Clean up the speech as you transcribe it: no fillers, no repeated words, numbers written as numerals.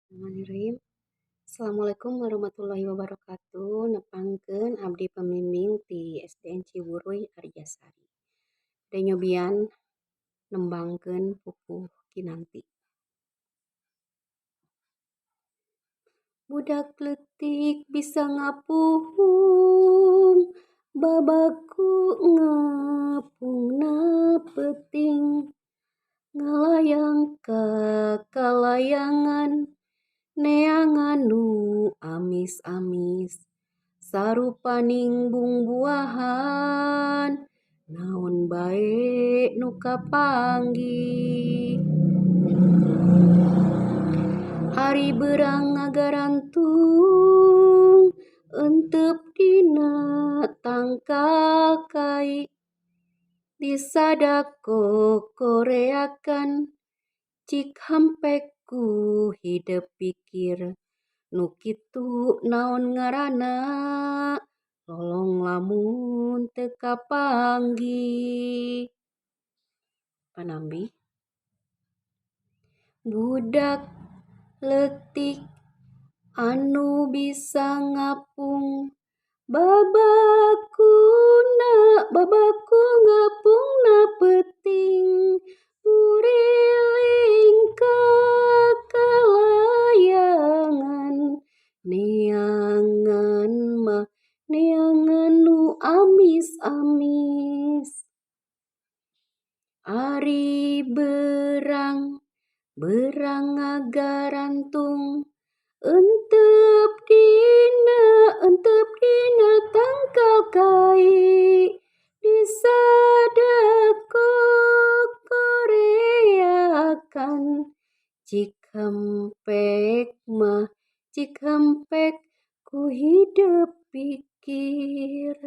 Bismillahirrahmanirrahim. Assalamualaikum warahmatullahi wabarakatuh. Nepangkeun abdi pembimbing ti SDN Ciburuy Arjasari. Bade nyobian nembangkeun pupuh Kinanti. Budak leutik bisa ngapuhung, babaku ngapungna peuting, ngalayang ka kalayangan, neangan nu amis-amis, sarupaning bungbuahan, naon bae nu kapanggih. Ari beurang ngagarantung, entep dina tangkal kai, disadak kokoreakan, cik hampek ku hidep pikir, nu kitu naon ngaranna, lolong lamun teu kapanggih. Panambi budak leutik anu bisa ngapung, babakuna babaku ngapungna peuting, buriling ka kalayangan, neangan mah neangan nu amis-amis. Ari beurang beurang ngagarantung, entep dina tangkal kai, disadak kokoreakan, cik hempek mah cik hempek ku hidep pikir.